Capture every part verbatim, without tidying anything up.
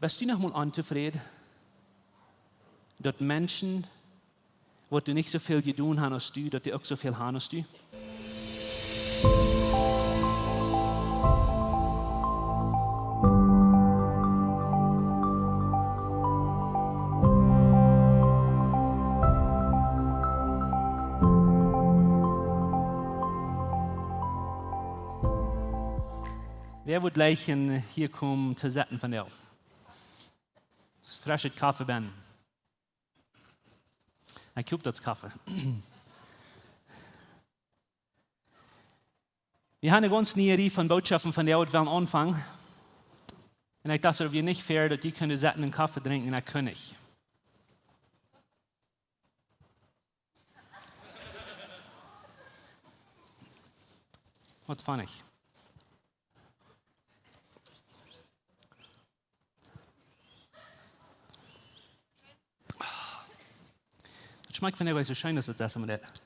Best du noch mol ontofräd, daut Menschen, waut du nich soo väl jedonen hast aus du, daut dee uk soo väl haben aus du? Wäa wudd jleichen, hia komen to sitten vondoag? Daut es fresche Koffe, Ben. Ekj koop daut Koffe. Wie haben eene gaunz niee Rieej von Bootschoften von de Oabeit wellen aunfangen. Un ekj docht, daut wia nich fair, daut jie kunnen sitten un Koffe drinkjen un ekj kunn nich. Waut fun ich? Daut schmakjt vondoag soo scheen, daut et daut ieeschte Mol es.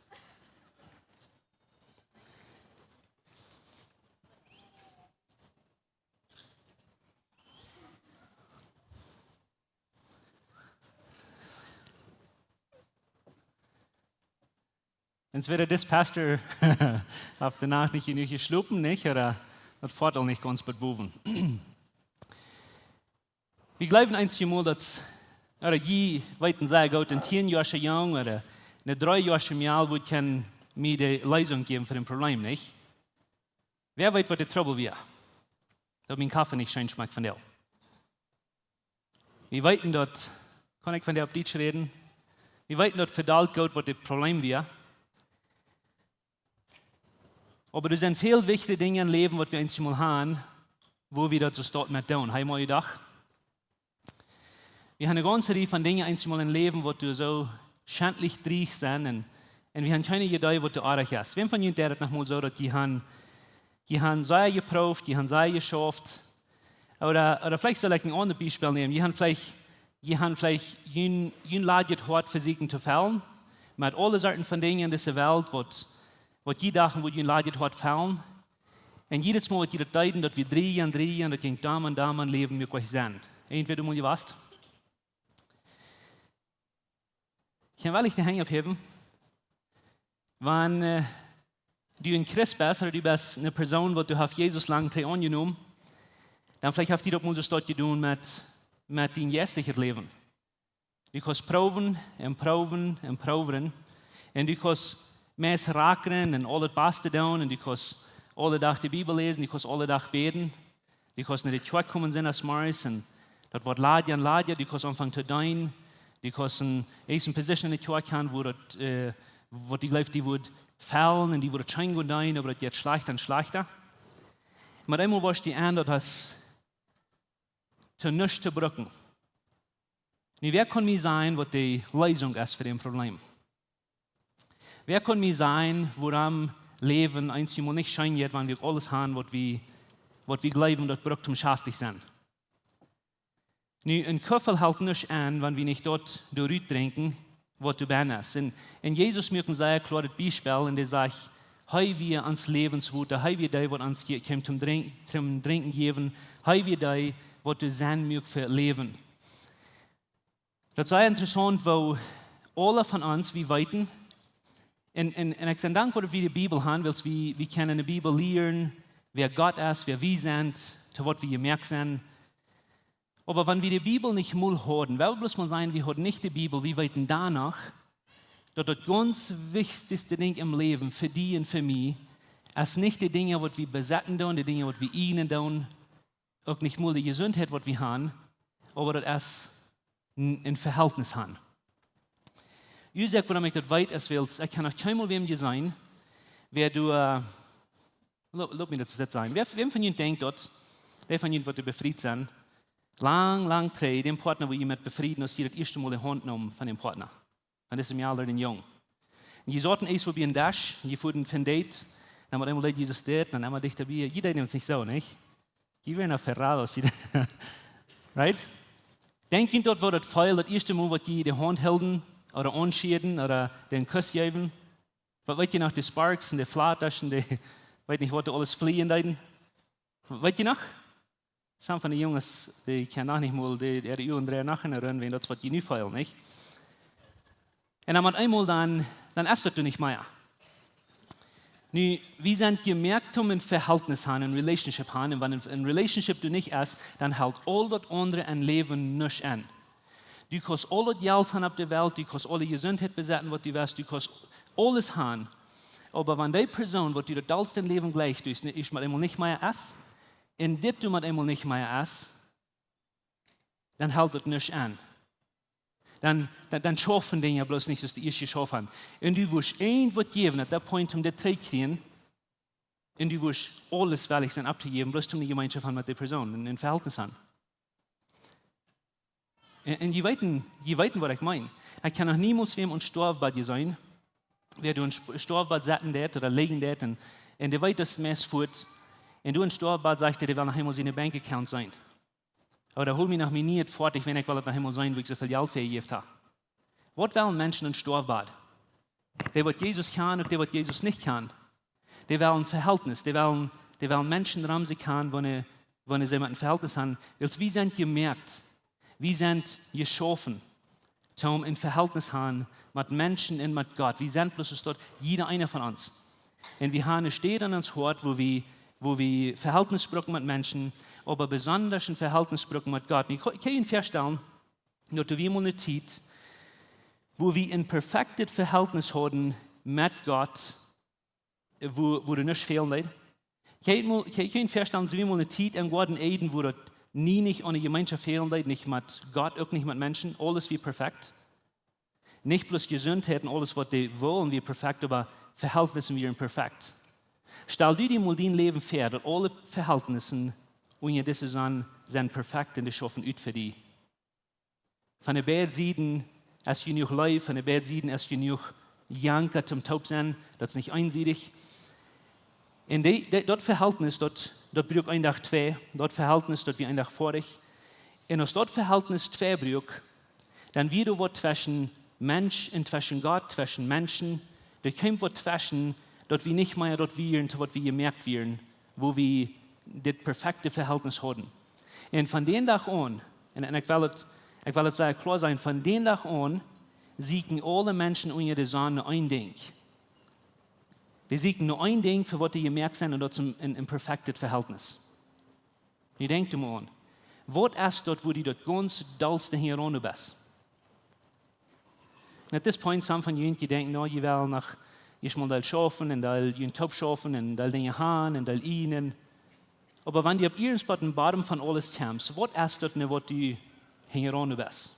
Entwäda dis Pastor haft de Nacht nich jenuach jeschlopen, nich? Ooda daut foat aul nich gaunz bat bowen. Wie jleewen eenjemol daut, ooda jie weeten sea goot, een tieenjoascha Jung ooda een dreejoascha Mejal wudd kjennen mie de Leesunk jäwen fa daut Problem, nich? Wäa weet, waut de Trubbel wia? Daut mien Koffe nich scheen schmakjt vondoag. Wie weeten daut, kaun ekj vondoag opp Dietsch räden? Wie weeten daut vedaunt goot, waut daut Problem wia. Oba doa sent väl wichtje Dinja em Läwen, waut wie eenjemol haben, woo wie daut soo stoakj met doonen. Hab jie mol jedocht? Wie haben eene gaunze Rieej von Dinja eenjemol em Läwen, waut doa soo schentlich dreech sent un, un wie haben kjeene Iedee, waut doa oajch es. Wäm von junt deit daut noch mol soo, daut jie haben, jie haben sea jeprooft, jie haben sea jeschauft, ooda, ooda veleicht saul ekj een aundret Biespel nämen. Jie haben veleicht, jie haben veleicht jun, jun ladjet Hoat vesieekjt to fellen, met aule Sorten von Dinja en dise Welt, waut, waut jie dochten, wudd jun ladjet Hoat fellen. Un jiedet Mol, waut jie daut deeden, daut wia dreejen, dreejen, daut jinkj doa un doa em Läwen mie goot sennen. Irjentwäa doa mol jewast? Ekj well de Henj opphäwen. Wan, äh, du een Christ best, ooda du best eene Persoon, waut du hast Jesus lang trigj aunjenomen, dan veleicht haft die daut mol soo stoakj jedonen met, met dien jeistlichet Läwen. Du kaust proowen un proowen un proowen. Un du kaust meist rakren un aul daut baste doonen. Un du kaust aule Dach de Bibel läsen, du kaust aule Dach bäden. Du kaust no de Kjoakj komen sindachs zemorjes un daut woat ladja un ladja, du kaust aunfangen to deenen. Du kaust eene, eene Position en de Kjoakj haben, wua daut, äh, waut du jleefst, die wudd fellen un die wudd scheen goot deenen, oba daut jeit schlajchta un schlajchta. Oba eemol woascht du enn, daut es to nuscht to brucken. Nu, wäa kaun mie sajen, waut de Leesunk es fa daut Problem? Wäa kaun mie sajen, wuarom Läwen eenjemol nich scheen jeit, wan wie uk aules haben, waut wie, waut wie jleewen, daut brukt om schaftich sennen? Nu, een Kuffel helt nich aun, wan wie nich daut doarut drinkjen, waut doa bennen es. Un, un Jesus muak een sea kloaret Biespel, un dee sajcht, hee wia ons Läwenswota, hee wia dee, waut ons je-, kjeem toom drink-, toom drinkjen jäwen, hee wia dee, waut de Senn muak fa Läwen. Daut es sea interessaunt, woo aule von ons, wie weeten, un, un, un ekj sie dankboa, daut wie de Bibel haben, wiels wie, wie kjennen en de Bibel lieren, wäa Gott es, wäa wie sent, to waut wie jemoakt sent. Oba wan wie de Bibel nich mol hauden, well wie bloos mol sajen, wie hauden nich de Bibel, wie weeten doano, daut daut gaunz wichtichste Dinkj em Läwen fa die un fa mie es nich de Dinja, waut wie besitten doonen, de Dinja, waut wie eejnen doonen, uk nich mol de Jesuntheit, waut wie haben, oba daut es een, een Vehältnis haben. Uasoak, wuarom ekj daut weet, es, wiels ekj hab noch kjeenmol wäm jeseenen, wäa doa, äh, lo-, lot mie daut soo sajen. Wäa, wäm von junt denkjt daut, dee von junt, waut doa befriet sent, lang, lang trigj, dän Partner, wua jie met befrieden, aus jie daut ieeschte Mol de Haunt neemen von dän Partner? Von dise Mejal ooda dän Jung. Un jie sauten eent bie een Desch, jie fuaren fa een Date, dan met eemol deed Jesus dit, dan emma dichta bie, jie deeden ons nich soo, nich? Jie wieren aferrado, aus jie, right? Denkjt jie daut, woo daut feelt, daut ieeschte Mol, waut jie de Haunt hilden, ooda aunschudden, ooda dän Kuss jeewen? Waut weet jie noch, de Sparks un de Flattaschen, de, weet nich, waut doa aules flieejen deeden? Weet jie noch? Some von de Junges, dee kjennen noch nich mol de, de Uagen dreien nohäa, wan daut es waut jie nu feelen, nich? Un dan met eemol dan, dan es daut doa nich mea. Nu, wie sent jemoakt om een Vehältnis han, een Relationship han, un wan een, een Relationship doa nich es, dan helt aul daut aundre em Läwen nuscht aun. Du kaust aul daut Jelt han opp de Welt, du kaust aule Jesundheit besetten waut du west, du kaust aules han. Oba wan dee Persoon, waut du daut dollste em Läwen jlikjst, du es, es met eemol nich mea es, un dit doa met eemol nich mea es, dan helt daut nuscht aun. Dan, dan, dan schaufen Dinja bloos nich soo aus dee ieescht jeschauft han. Un du wurscht irjent waut jäwen, at daut Punkt om dit trigj to kjrieen. Un du wurscht aules wellich sennen opptojäwen, bloos om de Jemeenschoft han met dee Persoon, een, een Vehältnis han. Un, un jie weeten, jie weeten waut ekj meen. Ekj hab noch niemols wäm aum Stoafbad jeseenen, wäa doa aum St-, Stoafbad sitten deed ooda lijen deed un, un dee weet daut meist foats. Un doa aum Stoafbad sajcht hee, hee well noch eemol siene Bank Account seenen. Ooda hol mie noch mien Niet foadich, wan ekj well daut noch eemol seenen, woo ekj soo väl Jelt vejäft hab. Waut wellen Menschen aum Stoafbad? Dee waut Jesus kjanen, uk dee waut Jesus nich kjanen. Dee wellen een Vehältnis, dee wellen, dee wellen Menschen rom sikj han, wan, wan see met een Vehältnis han. Wiels wie sent jemoakt, wie sent jeschaufen, om een Vehältnis han met Menschen un met Gott. Wie sent bloos daut, jieda eena von ons. Un wie han eene Städ en ons Hoat, wua wie, wua wie Vehältnis brucken met Menschen, oba besonda een Vehältnis brucken met Gott. Un ekj kaun, kaun junt vestalen, daut doa wia mol eene Tiet, wua wie een perfektet Vehältnis hauden met Gott, wua, wua doa nuscht fälen deed. Kaun jie mol, kaun, kaun junt vestalen, doa wia mol eene Tiet em Goaden Eden, wua daut nie nich aun de Jemeenschoft fälen deed, nich met Gott, uk nich met Menschen, aules wia perfekt. Nich bloos Jesundheit un aules waut dee wullen wia perfekt, oba Vehältnisse wieren perfekt. Stal die mol dien Läwen väa, daut aule Vehältnisse unja dise Sonn sent perfekt un dee schaufen ut fa die. Von de beid Sieden es jenuach Leew, von de beid Sieden es jenuach Janka toom toop sennen, daut es nich eensiedich. Un dee, dee, daut Vehältnis, daut, daut bruak een Dach twei, daut Vehältnis, daut wia een Dach foadich. Un aus daut Vehältnis twei bruak, dan wia doa waut tweschen Mensch un tweschen Gott, tweschen Menschen. Doa kjeem waut tweschen, daut wie nich mea daut wieren, to waut wie jemoakt wieren, wua wie dit perfekte Vehältnis hauden. Un von dän Dach aun, un, un ekj well daut, ekj well daut sea kloa sajen, von dän Dach aun sieekjen aule Menschen unja de Sonn no een Dinkj. Dee sieekjen no een Dinkj, fa waut dee jemoakt sent, un daut es een, een, een perfektet Vehältnis. Nu denkj mol aun, waut es daut, wua du daut gaunz dollste hinjaraun best? Un at this point, some von junt, jie denkjen, no, jie wellen noch ieescht mol deel schaufen un deel junt toop schaufen un deel Dinja han un deel eenen. Oba wan du opp irjent waut aum Bodden von aules kjemst, waut es daut nu, waut du hinjaraun best?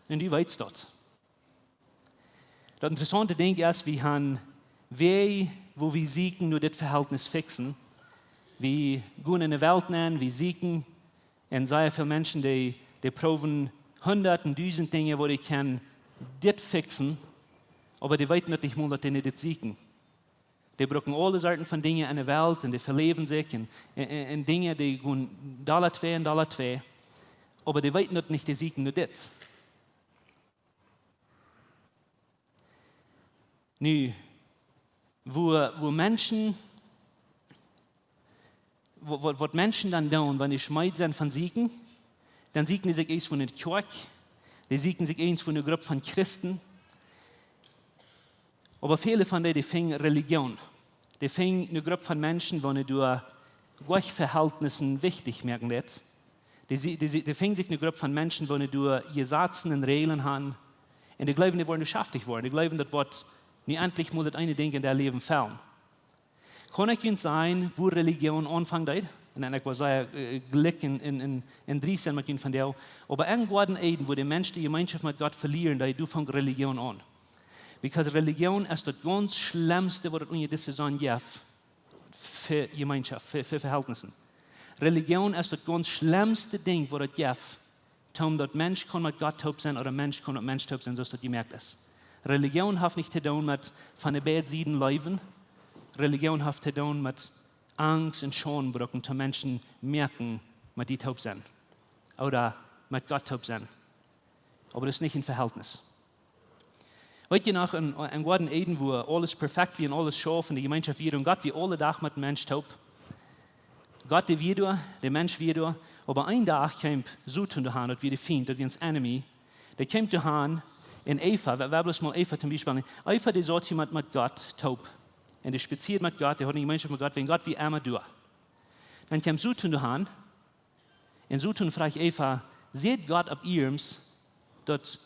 Un du weetst daut. Daut interessaunte Dinkj es, wie han Wäaj, wua wie sieekjen no dit Vehältnis fixen. Wie gonen enne Welt nenn, wie sieekjen, un sea väl Menschen, dee, dee proowen hundat un dusent Dinja, wua dee kjennen dit fixen, oba dee weeten daut nich mol, daut dee dit sieekjen. Dee brucken aule Sorten von Dinja enne Welt un dee veläwen sikj un, un, un, un Dinja, dee gonen Dolla twei un Dolla twei, oba dee weeten daut nich, dee sieekjen no dit. Nu, wua, wua Menschen, wua, wua, waut Menschen dan doonen, wan dee schmeed sent von sieekjen, dan sieekjen dee sikj eent von de Kjoakj, dee sieekjen sikj eent von de Grupp von Christen. Oba väle von dee, dee finjen Relijoon. Dee finjen eene Grupp von Menschen, wua dee derch Vehältnisse wichtich moaken deit. Dee, dee, dee, dee finjen sikj eene Grupp von Menschen, wua dee Jesazen un Räajlen han. Un dee jleewen, dee woaren schaftich woaren. Dee jleewen, daut woat nu entlich mol daut eene Dinkj en äa Läwen fälen. Kaun ekj junt sajen, wua Relijoon aunfangen deed? Un dan ekj well sajen, äh, jlikj un, un, un, un driest sennen met junt vondoag. Oba em Goaden Eden, wua de Mensch de Jemeenschoft met Gott velieren deed, doa funk Relijoon aun. Because Relijoon es daut gaunz schlemmste, waut et unja dise Sonn jeft fa Jemeenschoft, fa, fa Vehältnisse. Relijoon es daut gaunz schlemmste Dinkj, waut et jeft, toom daut Mensch kaun met Gott toop sennen ooda Mensch kaun met Mensch toop sennen, soo aus daut jemoakt es. Relijoon haft nich to doonen met von de beid Sieden läwen. Relijoon haft to doonen met Angst un Schaund brucken, toom Menschen moaken met die toop sennen. Ooda met Gott toop sennen. Oba daut es nich een Vehältnis. Weet jie noch, em, em Goaden Eden, wua aules perfekt wia un aules schauft un de Jemeenschoft wia un Gott wia aule Dach met Mensch toop. Gott, dee wia doa, de Mensch wia doa, oba een Dach kjeem Soton doa han, daut wia de Fient, daut wia ons enemy. Dee kjeem doa han, un Eva, wie, wie haben mol Eva toom Biespel, Eva, dee saut hia met, met Gott toop. Un dee spazieed met Gott, dee haud eene Jemeenschoft met Gott, wäajen Gott wia emma doa. Dan kjeem Soton doa han, un Soton fruach Eva: Säd Gott opp iernst, daut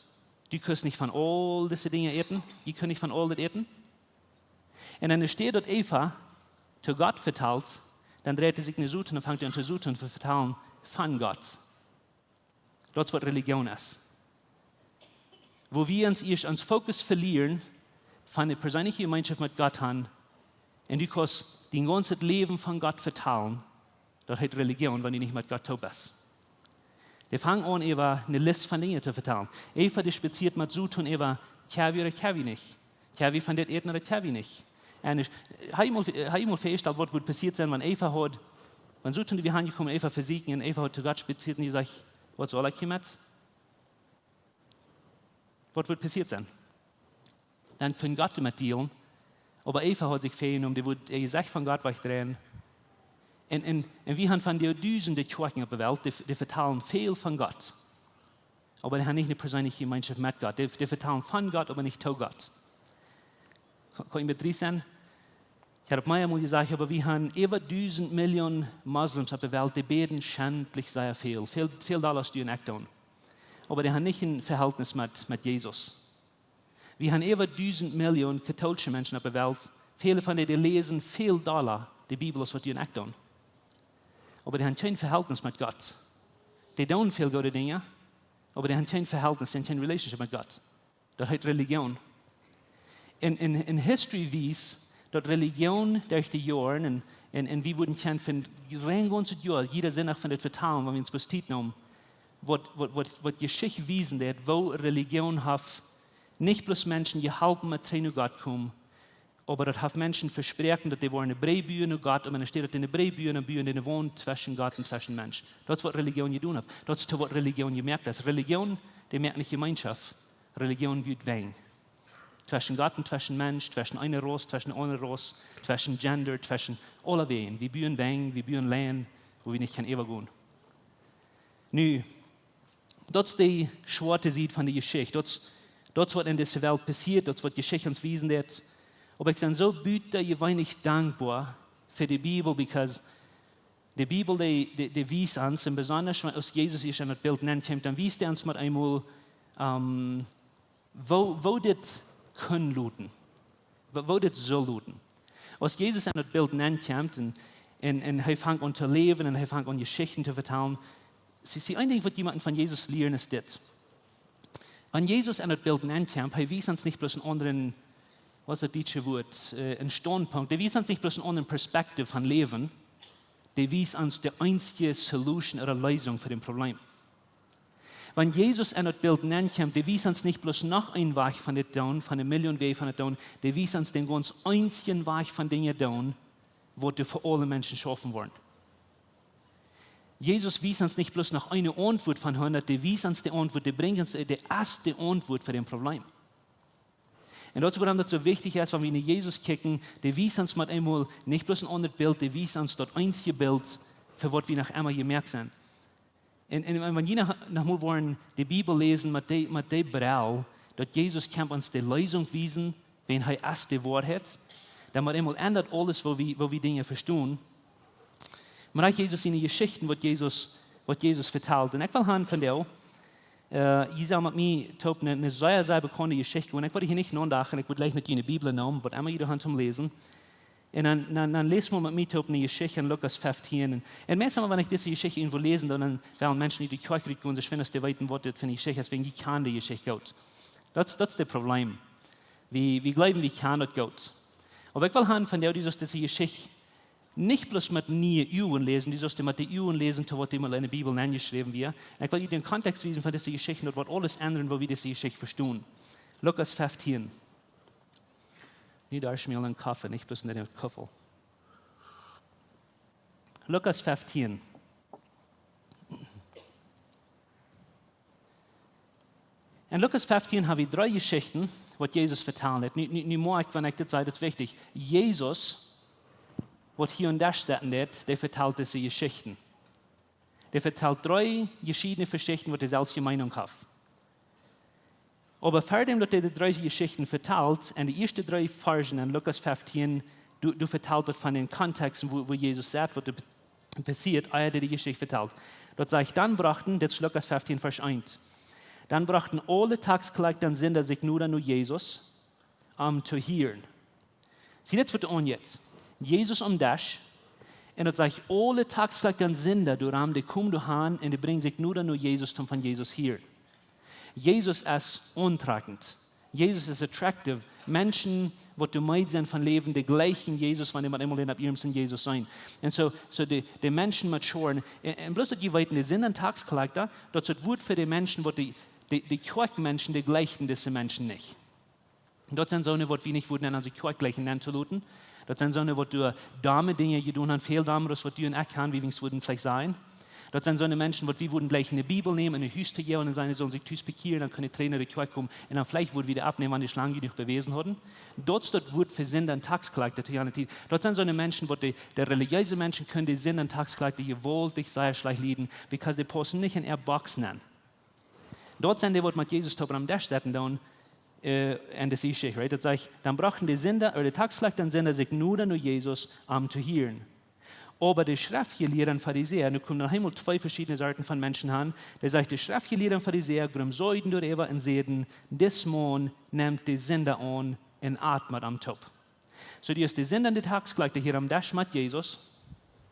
du kaust nich von aul dise Dinja äten? Du kaust nich von aul dit äten? Un enne Städ daut Eva to Gott vetalt, dan dreit see sikj no Soton un fangt aun to Soton to vetalen von Gott. Daut es waut Religion es. Wua wie ons ieescht ons Fokus velieren, von de perseenelje Jemeenschoft met Gott han, un du kaust dien gaunzet Läwen von Gott vetalen, daut heet Religion, wan du nich met Gott toop best. Dee fangen aun, äwa eene List von Dinja to vetalen. Eva, dee spazieed met Soton äwa, kjenn wie ooda kjenn wie nich? Kjenn wie von dit äten ooda kjenn wie nich? Un ekj, hab jie mol, hab jie mol fastjestalt, waut wudd passieet sennen, wan Eva haud, wan Soton doa wia hanjekomen, Eva vesieekjen, un Eva haud to Gott spazieet un jesajcht: Waut saul ekj hia met? Waut wudd passieet sennen? Dan kunn Gott doamet dealen. Oba Eva haud sikj väajenomen, dee wudd äa Jesecht von Gott wajchdreien. Un, un, un wie han von de Dusende Kjoakjen opp de Welt, dee, dee vetalen väl von Gott. Oba dee han nich eene perseenelje Jemeenschoft met Gott. Dee, dee vetalen von Gott, oba nich to Gott. Kaun, kaun ekj met Ries sennen? Ekj hab daut mea mol jesajcht, oba wie han äwa dusend Millionen Moslems opp de Welt, dee bäden schentlich sea väl. Väl, väl dolla aus du un ekj doonen. Oba dee han nich een Vehältnis met, met Jesus. Wie han äwa dusend Millionen kautolsche Menschen opp de Welt. Väle von dee, dee läsen väl dolla de Bibel aus waut du un ekj doonen. Oba dee han kjeen Vehältnis met Gott. Dee doonen väl goode Dinja, oba dee han kjeen Vehältnis, dee han kjeen relationship met Gott. Daut heet Religion. Un, un, un history wiest, daut Religion derch de Joaren, un, un, un wie wudden kjennen fa een gaunzet Joa, jieda Sindach von dit vetalen, wan wie ons bloos Tiet neemen, waut, waut, waut, waut Jeschicht wiesen deit, woo Religion haft nich bloos Menschen jeholpen met trigj no Gott komen, oba daut haft Menschen vesproaken, daut dee woaren eene Brigj buen no Gott, un enne Städ daut dee eene Brigj buen, dan buen dee eene Waunt tweschen Gott un tweschen Mensch. Daut es waut Religion jedonen haft. Daut es to waut Religion jemoakt es. Religion, dee moakt nich Jemeenschoft. Religion but Wenj. Tweschen Gott un tweschen Mensch, tweschen eene Ras, tweschen eene aundre Ras, tweschen gender, tweschen aulawäajen. Wie buen Wenj, wie buen Lienen, wua wie nich kjennen äwagonen. Nu, daut es de schwoare Sied von de Jeschicht. Daut es, daut es waut en dise Welt passieet, daut es waut Jeschicht ons wiesen deit. Oba ekj sie soo butajeweenlich dankboa fa de Bibel, because de Bibel, dee, dee, dee wiest ons, un besonda wan, aus Jesus ieescht en daut Bilt nenkjemt, dan wiest hee ons met eemol, ähm, woo, woo dit kunn luten, woo, woo dit sull luten. Aus Jesus en daut Bilt nenkjemt un, un, un hee fangt aun to läwen un hee fangt aun Jeschichten to vetalen, see, see, een Dinkj waut jie motten von Jesus lieren es dit. Wan Jesus en daut Bilt nenkjemt, hee wiest ons nich bloos een aundren, waut es daut dietsche Wuat, äh, een Standpunkt. Dee wiest ons nich bloos een aundren Perspektiv von Läwen, dee wiest ons de eensje Solution ooda Leesunk fa dän Probleem. Wan Jesus en daut Bilt nenkjemt, dee wiest ons nich bloos noch een Wajch von dit doonen, von de Millionen Wäaj von dit doonen, dee wiest ons dän gaunz eensjen Wajch von Dinja doonen, waut doa fa aule Menschen schaufen woaren. Jesus wiest ons nich bloos noch eene Auntwuat von hundat, dee wiest ons de Auntwuat, dee brinjt ons, dee es de Auntwuat fa dän Probleem. Un daut es wuarom daut soo wichtich es, wan wie no Jesus kjikjen, dee wiest ons met eemol nich bloos een aundret Bilt, dee wiest ons daut eensje Bilt, fa waut wie noch emma jemoakt sent. Un, un, un wan jie noch, noch mol woaren de Bibel läsen met dee, met dee Brell, daut Jesus kjemt ons de Leesunk wiesen, wäajen hee es de Woarheit, dan met eemol endat aules, woo wie, woo wie Dinja vestonen. Oba uk Jesus siene Jeschichten, waut Jesus, waut Jesus vetalt. Un ekj well han von dee, äh, jie sellen met mie toop eene, eene sea, sea bekaunde Jeschicht, un ekj wudd hia nich nodachen, ekj wudd jlikj no june Bibel nemen, waut emma jie han toom läsen. Un dan, dan, dan läst mol met mie toop eene Jeschicht en Lukas feftieen. Un, un meistens, wan ekj dise Jeschicht irjentwua läsen doo, dan wellen Menschen, dee de Kjoakj rutgonen, sikj finden, aus dee weeten, waut dit fa eene Jeschicht es, wäajen jie kjanen de Jeschicht goot. Daut, daut es daut Probleem. Wie, wie jleewen, wie kjanen daut goot. Oba ekj well han von dee, dee sellen dise Jeschicht nich bloos met niee Uagen läsen, dee sellen met de Uagen läsen, to waut emol en de Bibel nenjeschräwen wia. Un ekj well june dän Kontext wiesen von dise Jeschicht, daut woat aules endren, woo wie dise Jeschicht vestonen. Lukas feftieen. Nu, doa es mie aul een Koffe, nich bloos een Kuffel. Lukas feftieen. En Lukas feftieen hab wie dree Jeschichten, waut Jesus vetalt haft. Nu, nu, nu mott ekj, wan ekj dit saj, daut es wichtich. Jesus waut hia aum Desch sitten deit, dee vetalt dise Jeschichten. Dee vetalt dree veschiedne Jeschichten, waut deeselwje Meinunk haft. Oba ver däm daut dee de dree Jeschichten vetalt, en de ieeschte dree Varschen en Lukas feftieen, doa, doa vetalt daut von dän Kontext, wua, wua Jesus sett, waut doa p-, passieet, ea dee de Jeschicht vetalt. Daut sajcht, dan brochten, dit es Lukas feftieen, Varsch eent, dan brochten aule Taxkjlakjta un Sinda sikj noda no Jesus, am to hieren. See, dit woat aunjeit. Jesus aum Desch. Un daut sajcht, aule Taxkjlakjta un Sinda, doarom, dee komen doa han un dee brinjen sikj noda no Jesus, om von Jesus hieren. Jesus es auntrakjent. Jesus es attractive. Menschen, waut doa meed sent von Läwen, dee jlikjen Jesus, wan dee mau eemol en opp iernst en Jesus sent. Un soo, soo dee, dee Menschen met Schoaren. Un, un bloos daut jie weeten, dee Sinda un Taxkjlakjta, daut es daut Wuat fa dee Menschen, waut dee, dee, dee Kjoakjmenschen, dee jlikjen dise Menschen nich. Daut sent soone, waut wie nich wudden en onse Kjoakj jlikjen nenn to loten. Daut sent soone, waut doa domme Dinja jedonen han, väl dommer aus waut du un ekj han, wie wie wudden veleicht sajen. Daut sent soone Menschen, waut wie wudden jlikjen de Bibel nämen un no Hus to jäwen un sajen, dee sullen sikj tus bekjieren, dan kjennen dee trigj no de Kjoakj komen un dan veleicht wudden wie dee oppnämen, wan dee Schlang jenuach bewäsen hauden. Daut es daut Wuat fa Sinda un Taxkjlakjta to jane Tiet. Daut sent soone Menschen, waut dee, dee relijeese Menschen kjennen dee Sinda un Taxkjlakjta jewaultich sea schlajcht lieden, because dee paussen nich en äare Box nenn. Daut sent dee, waut met Jesus toop aum Desch sitten doonen, äh, en dise Jeschicht, right? Daut sajcht, dan brochten dee Sinda, ooda dee Taxkjlakjta un Sinda sikj noda no Jesus, am to hieren. Oba de Schreftjelieede un Farisäa, nu komen noch eemol twee veschiedne Sorten von Menschen han, dee sajcht, de Schreftjelieede un Farisäa grumsaujden doaräwa un säden, dis Maun nemt de Sinda aun un at met an toop. Soo, du hast de Sinda un de Taxkjlakjta hia aum Desch met Jesus.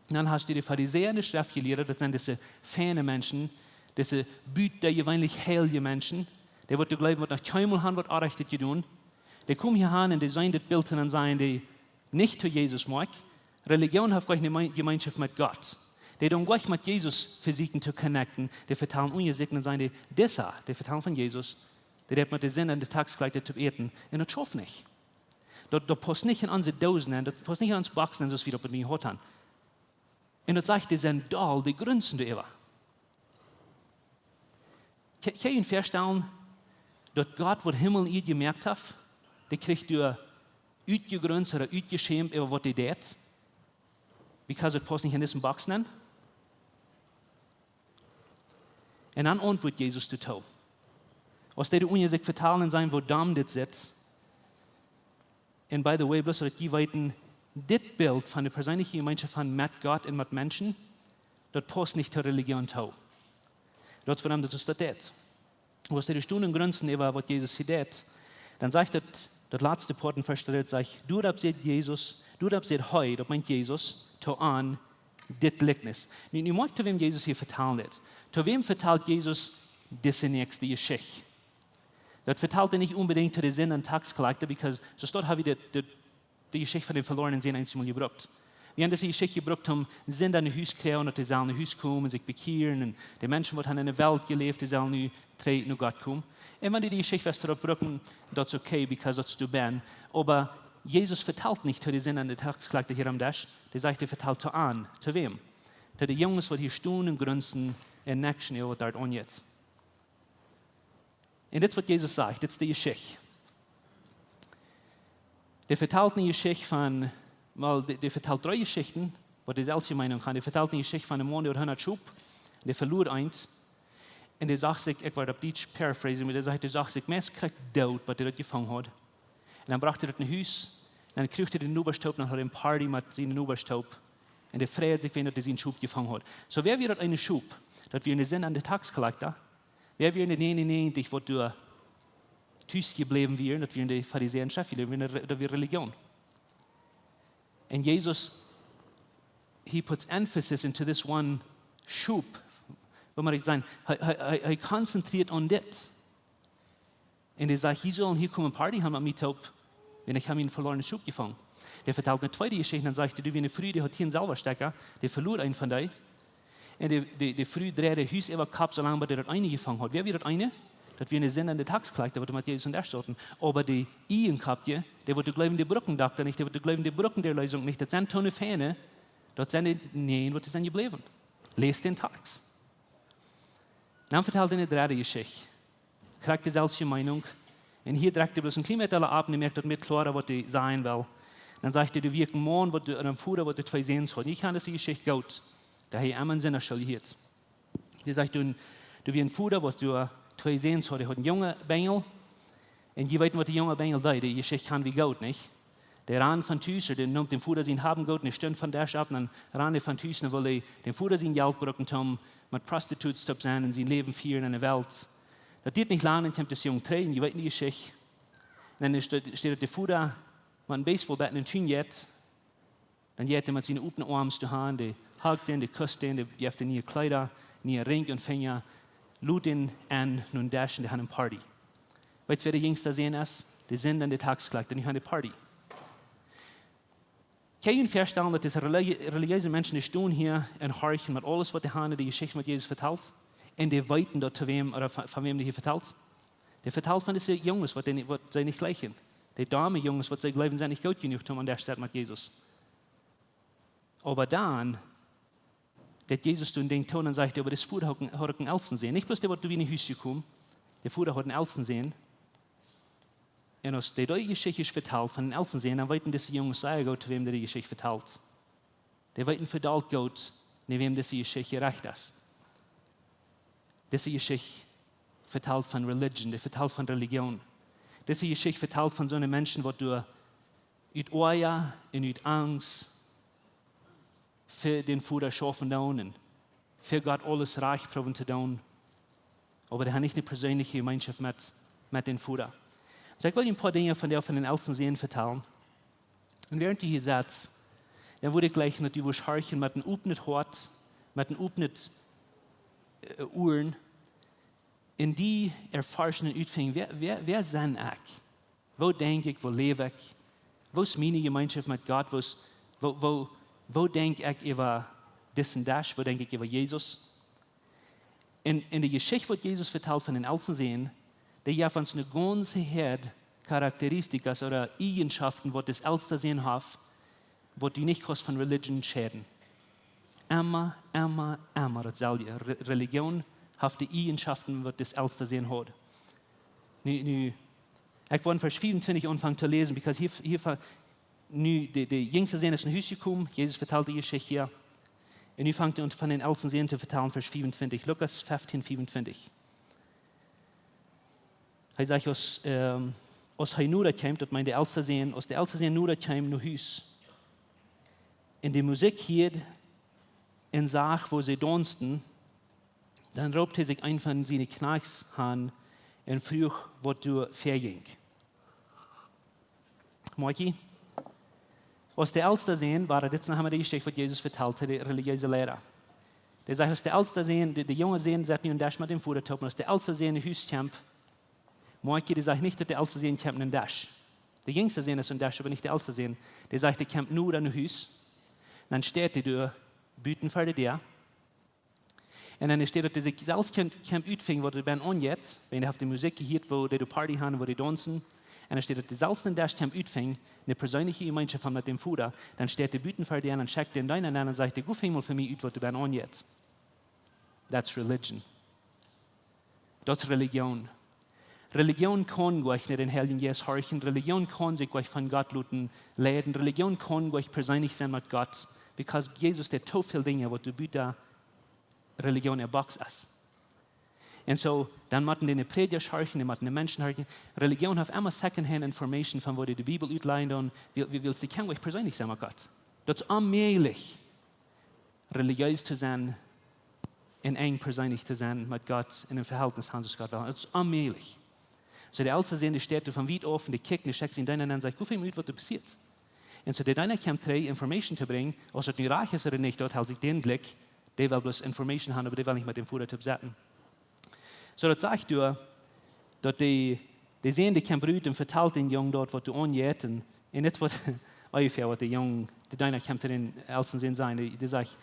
Dan hast du de Farisäa un de Schreftjelieede, daut sent dise feine Menschen, dise butajeweenlich heilje Menschen, dee waut doa jleewen, waut noch kjeenmol han waut Orrajchtet jedonen. Dee komen hia han un dee seenen dit Bilt un dan sajen dee nich to Jesus, mau Relijoon haft goanich ne Mei-, Jemeenschoft met Gott. Dee doonen goanich met Jesus vesieekjen to connecten. Dee vetalen unja sikj un sajen dee, disa, dee vetalen von Jesus, dee deit met de Sinda un de Taxkjlakjta toop äten. Un daut schauft nich. Daut, daut pausst nich en onse Doosen nenn, daut pausst nich en onse Box nenn, soo aus wie daut bie mie jehaut han. Un daut sajcht, dee sent doll, dee grunsen doaräwa. Kje-, kjenn jie junt väastalen, daut Gott, waut Himmel un Ieed jemoakt haft, dee kjricht doa utjegrunst ooda utjeschämt äwa waut dee deit? Because daut pausst nich en dise Box nenn. Un dan auntwuat Jesus doatoo. Aus dee doa unja sikj vetalen un sajen, woo domm dit sitt. Un by the way, bloos daut jie weeten, dit Bilt von de perseenelje Jemeenschoft von met Gott un met Menschen, daut pausst nich to Relijoon too. Daut es wuarom daut es daut deit. Aus dee doa stonen un grunsen äwa waut Jesus hia deit, dan sajcht daut, daut latste Poat en Varsch dree, daut sajcht, doaropp säd Jesus, doaropp säd hee, daut meent Jesus, to an dit Jlikjnis. Nu, nu moakj to wäm Jesus hia vetalen deit. To wäm vetalt Jesus dise näakjste Jeschicht? Daut vetalt hee nich onbedinjt to de Sinda un Taxkjlakjta, because soo staut ha wie de, de, de Jeschicht von dän velornen Sän eenjemol jebrukt. Wie han dise Jeschicht jebrukt, om Sinda no Hus kjrieen, daut dee sellen no Hus komen, sikj bekjieren, un de Menschen, waut han en de Welt jeläft, dee sellen nu trigj no Gott komen. Un wan du de Jeschicht west doaropp brucken, daut es okay, because daut es du ben. Oba Jesus vetalt nich to de Sinda un de Taxkjlakjta hia aum Desch. Dee sajcht, dee vetalt to an. To wäm? To de Junges, waut hia stonen un grunsen un nekjsen, waut doa aunjeit. Un dit es waut Jesus sajcht, dit es de Jeschicht. Dee vetalt ne Jeschicht von, well, dee, dee vetalt dree Jeschichten, waut deeselwje Meinunk han. Dee vetalt ne Jeschicht von een Maun, dee haud hundat Schop, dee veloa eent. Un dee sach sikj, ekj woa daut opp Dietsch paraphrasen, oba dee sajcht, dee sach sikj meist krakjt doot, waut dee daut jefungen haud. Un dan brocht hee daut no Hus, un dan kjrieech hee de Nobasch toop, dan haud hee ne Party met siene Nobasch toop. Un dee freid sikj, wan hee sien Schop jefungen haud. Soo, wäa wia daut eene Schop? Daut wia de Sinda un de Taxkjlakjta. Wäa wieren de näajenunäajentich, waut doa tus jebläwen wieren? Daut wieren de Farisäa un Schreftjelieede, daut wia Re-, daut wia Relijoon. And Jesus, he puts emphasis into this one Schop. Waut mott ekj sajen? Hee, hee, hee, hee konzentrieet aun dit. Un hee sajcht, jie sellen hia komen Party han met mie toop, wan ekj ha mien veloarenet Schop jefungen. Dee vetalt ne tweede Jeschicht, dan sajcht hee, doa wia ne Fru, dee haud tieen Selwastekja, dee veloa eent von dee. Un dee, dee, dee Fru dreid äa Hus äwa Kopp, soo lang bat dee daut eene jefungen haud. Wäa wia daut eene? Daut wia de Sinda un de Taxkjlakjta, waut met Jesus aum Desch sauten. Oba dee Ieejenkoppje, dee waut jleewen, dee brucken Dokta nich, dee waut jleewen, dee brucken de Erleesunk nich, daut sent to ne feine, daut sent dee näajen, waut doa sent jebläwen. Läs dän Takjst. Dan vetalt hee ne dredde Jeschicht. Krakjt deeselwje Meinunk. Un hia drekjt hee bloos een kjlien bät opp, un moakt daut mea kloa, waut hee sajen well. Dan sajcht hee, doa wia een Maun, waut doa, een Voda, waut doa twee Säns haud. Jie kjanen dise Jeschicht goot. Doa hab jie emma een Sindachschool jehieet. Dee sajcht, doa, doa wia een Voda, waut doa twee Säns haud. Hee haud een junge Benjel. Un jie weeten, waut de junge Benjel deed. Dee Jeschicht kjanen wie goot, nich? Dee rand von Tus, dee neem däm Voda sien Hab un Goot un dee stunt vom Desch opp. Un dan rand hee von Tus un wull hee däm Voda sien Jelt brucken, om met Prostitutes toop sennen un sien Läwen fieren en de Welt. Daut diat nich lang, dan kjemt dis Jung trigj un jie weeten de Jeschicht. Un dan steit, steit de Voda met een Baseballbat en dän Tun jeit. Dan jeit hee met siene opne Oarms doa han, dee hakt am, dee kust am, dee jeft am niee Kjleeda, niee Rinj un Finja, lot am en no dän Desch un dee han eene Party. Weetst, wäa de jinjsta Sän es? De Sinda un de Taxkolakjta, dee han eene Party. Kaun jie junt väastalen, daut dise religi-, relijeese Menschen, dee stonen hia un horchen met aules, waut dee han, de Jeschicht, waut Jesus vetalt, un dee weeten daut to wäm, ooda von, von wäm dee hia vetalt? Dee vetalt von dise Junges, waut dee ni-, waut see nich jlikjen. Dee domme Junges, waut see jleewen, sent nich goot jenuach, om aun dän Desch to setten met Jesus. Oba dan, daut Jesus doa een Dinkj toom un sajcht, oba dis Voda haud een, haud een elsten Sän. Nich bloos dee, waut doa wia no Hus jekomen, dee Voda haud een elsten Sän. Un aus dee dee Jeschicht vetalt von dän elsten Sän, dan weeten dise Junges sea goot, wäm dee Jeschicht vetalt. Dee weeten vedault goot, no wäm dise Jeschicht jerecht es. Dise Jeschicht vetalt von religion, dee vetalt von Relijoon. Dise Jeschicht vetalt von soone Menschen, waut doa ut Oaja un ut Angst fa dän Voda schaufen doonen un fa Gott aules rajcht proowen to doonen. Oba dee han nich eene perseenelje Jemeenschoft met, met dän Voda. Soo, ekj well junt een poa Dinja von dee, von dän elsten Sän vetalen. Un wäarent du hia setst, dan wudd ekj jleichen, daut du wurscht horchen met een opnet Hoat, met een opnet, äh, Uaren, un du erforscht un utfinjen, wäa, wäa, wäa sie ekj? Woo denkj ekj, woo läw ekj? Woo es miene Jemeenschoft met Gott? Woo es, woo, woo, woo denkj ekj äwa disen Desch? Woo denkj ekj äwa Jesus? Un, un de Jeschicht, waut Jesus vetalt von dän elsten Sän, dee jeft ons eene gaunze Häad Charakteristika ooda Eajenschoften, waut dis elsta Sän haft, waut du nich kaust von Religion scheiden. Emma, emma, emma daut selwje. Re-, Relijoon haft de Eajenschoften, waut dis elsta Sän haud. Nu, nu, ekj well Varsch fiefuntwintich aunfangen to läsen, because hia, hia fa-, nu, de, de jinjsta Sän es no Hus jekomen, Jesus vetalt de Jeschicht hia. Un nu fangt hee aun von dän elsten Sän to vetalen, Varsch fiefuntwintich, Lukas fefteen, fiefuntwintich. Hee sajcht, aus, ähm, aus hee noda kjeem, daut meent de elsta Sän, aus de elsta Sän noda kjeem no Hus, un de Musikj hieed un sach, woo see daunsten, dan roopt hee sikj eenen von siene Kjnajchts han un fruach, waut doa väajinkj. Moakj jie? Aus de elsta Sän, wia dit noch emma de Jeschicht, waut Jesus vetalt to de relijeese Leida. Dee sajcht, aus de elsta Sän, de, de junge Sän sat nu aun dän Desch met däm Voda toop, un aus de elsta Sän no Hus kjemt, moakj jie, dee sajcht nich, daut de elsta Sän kjemt no dän Desch. De jinjsta Sän es aun dän Desch, oba nich de elsta Sän. Dee sajcht, dee kjemt noda no Hus. Dan steit hee doa buten ver de Däa. Un dan steit, daut hee sikj selfst kaun, kaun utfinjen, waut doa bennen aunjeit. Wan hee haft de Musikj jehieet, woo dee de Party han, woo dee daunzen. Un dan steit, daut hee selfst aun dän Desch kaun utfinjen, eene perseenelje Jemeenschoft han met däm Voda. Dan steit hee buten ver de Däa un dan schekjt hee dän Deena aun un sajcht hee: "Go finj mol fa mie ut, waut doa bennen aunjeit." That's religion. Daut es Relijoon. Relijoon kaun nich no dän Heiljen Jeist horchen. Relijoon kaun sikj nich von Gott loten leiden. Relijoon kaun nich perseenlich sennen met Gott. Because Jesus deed too väl Dinja, waut doa buta Relijoon äa Box es. Un soo, dan motten dee Prädja horchen, dee motten de Menschen horchen. Relijoon haft emma secondhand information von woo dee de Bibel utlajen doonen, wiels, wiels dee kjennen nich perseenlich sennen met Gott. Daut es onmäajlich, relijees to sennen un enj perseenlich to sennen met Gott un een Vehältnis han, soo aus Gott well. Daut es onmäajlich. Soo de elsta Sän, dee steit doa von wiet auf un dee kjikjt un dee schekjt sienen Deena aun un sajcht: "Go finj mie ut, waut doa passieet." Un soo de Deena kjemt trigj, information to brinjen, aus daut nu rajcht es ooda nich, daut helt sikj dän jlikj, dee well bloos information han, oba dee well nich met däm Voda toop setten. Soo daut sajcht doa, daut de, de Sän, dee kjemt rut un vetalt dän Jung daut, waut doa aunjeit. Un, un dit es waut, onjefäa waut de Jung, de Deena kjemt to dän elsten Sän sajen, dee, dee sajcht: